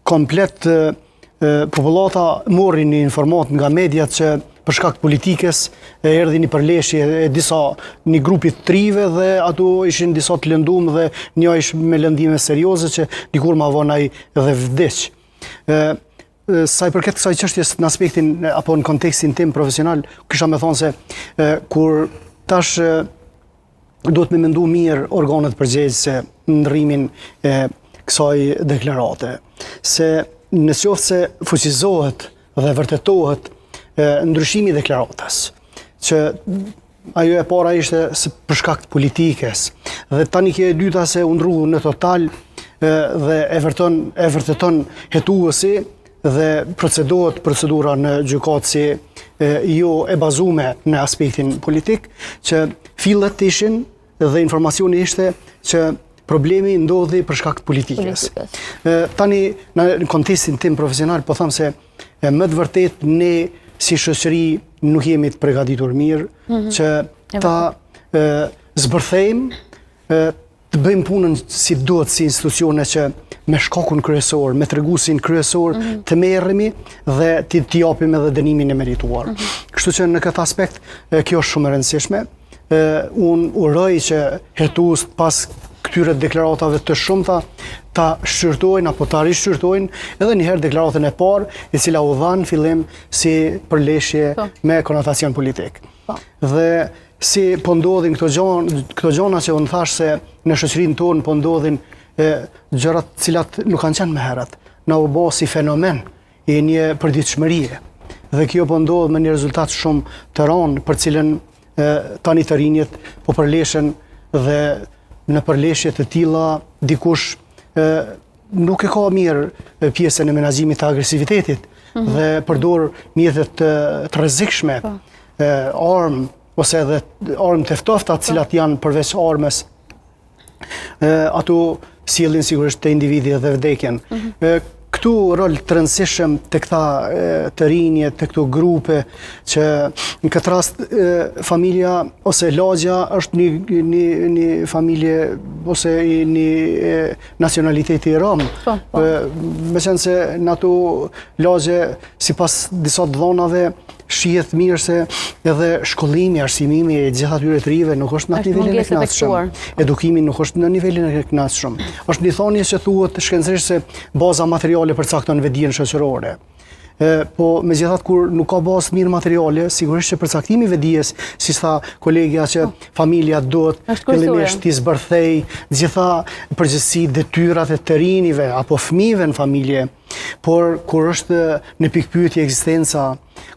Komplet popullata mori një informatë nga mediat që për shkak të politikës e erdhi një përleshje e disa një grupi të t'rive dhe ato ishin disa të lëndum dhe një ish me lëndime serioze që dikur ma vonë ai dhe vdiq. Ë sa i përket kësaj çështjes në aspektin apo në kontekstin tim profesional, kisha me thonë se e, kur tash e, duhet me mendu mirë organet përgjegjëse në ndrrimin e kësaj deklarate. Se në qoftë se fuqizohet dhe vërtetohet ndryshimi i deklaratës, që ajo e para ishte se për shkak të politikës, dhe tani kjo e dyta se u ndrru në total dhe e vërton, e vërteton hetuesi dhe procedohet procedura në gjykatë si jo e bazume në aspektin politik, që fillet ishin dhe informacioni ishte që problemi ndodhi për shkak të politikës. politikës. Tani, në kontekstin tim profesional, po them se me të vërtetë ne si shoqëri nuk jemi të pregaditur mirë, mm -hmm. që ta zbërthejmë, të bëjmë punën si duhet si institucione që me shkakun kryesor, me tregusin kryesor mm -hmm. të merremi dhe t'i t'i japim edhe dënimin e merituar. Mm -hmm. Kështu që në këtë aspekt kjo është shumë e rëndësishme. Unë uroj që hetuesit pas këtyre deklaratave të shumta ta shqyrtojnë apo ta rishqyrtojnë edhe një herë deklaratën e parë, e cila u dha në fillim si përleshje po. me konotacion politik. Po. Dhe si po ndodhin këto gjona, këto gjona që unë thashë se në shoqërinë tonë po ndodhin e, gjërat të cilat nuk kanë qenë më herët. Na u bë si fenomen i një përditshmërie. Dhe kjo po ndodh me një rezultat shumë të rëndë për cilën e, tani të rinjët po përleshen dhe në përleshje të tilla dikush e, nuk e ka mirë pjesën e menaxhimit të agresivitetit mm -hmm. dhe përdor mjete të, të rrezikshme, po. armë ose edhe armë të ftofta, të cilat janë përveç armës, ato sjellin sigurisht te individi dhe vdekjen. Mm -hmm. Këtu rol të rëndësishëm te këta të rinje, te këto grupe, që në këtë rast familja ose lagja është një, një, një familje ose një nacionaliteti rom. Po, po. Meqenëse në ato lagje, sipas disa të dhonave, shihet mirë se edhe shkollimi, arsimimi e gjithë atyre të rive nuk është në atë nivelin e kënaqshëm. Edukimi nuk është në nivelin e kënaqshëm. Është një thonje që thuhet shkencërisht se baza materiale përcakton vetëdijen shoqërore. Po megjithatë kur nuk ka bazë të mirë materiale, sigurisht që përcaktimi i vetëdijes, si tha kolegja që po. familja duhet fillimisht t'i zbërthej gjitha përgjegjësitë, detyrat e të rinjve apo fëmijëve në familje, por kur është në pikëpyetje ekzistenca,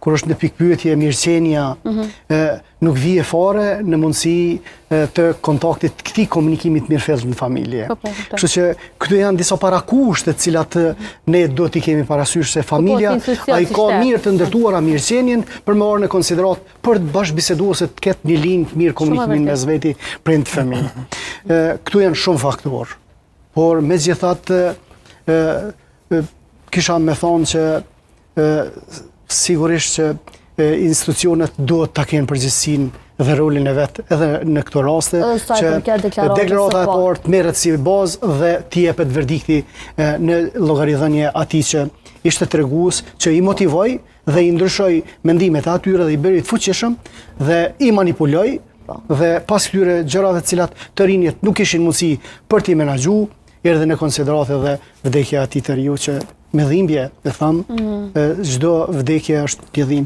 kur është në pikëpyetje mirëqenia, mm -hmm. nuk vije fare në mundësi të kontaktit të këtij komunikimit të mirëfilltë në familje. Po, po, po. Kështu që këtu janë disa parakushte të cilat ne duhet t'i kemi parasysh se familja a i ka mirë të ndërtuara mirëqenien për me marrë në konsideratë për të bashkëbiseduar se të ketë një linjë të mirë komunikimin mes veti prind fëmijë. Këtu janë shumë faktorë. Por megjithatë kisha me thonë që sigurisht që institucionet duhet ta kenë përgjegjësinë dhe rolin e vet edhe në këto raste që deklarata e parë të merret si bazë dhe t'i jepet verdikti në llogaridhënie atij që ishte tregues që i motivoi dhe i ndryshoi mendimet e atyre dhe i bëri të fuqishëm dhe i manipuloi po. dhe pas këtyre gjërave të cilat të rinjët nuk kishin mundësi për t'i menaxhu, erdhi në konsideratë edhe vdekja e atij të riu që me dhimbje, e tham, mm. çdo vdekje është një dhimbje.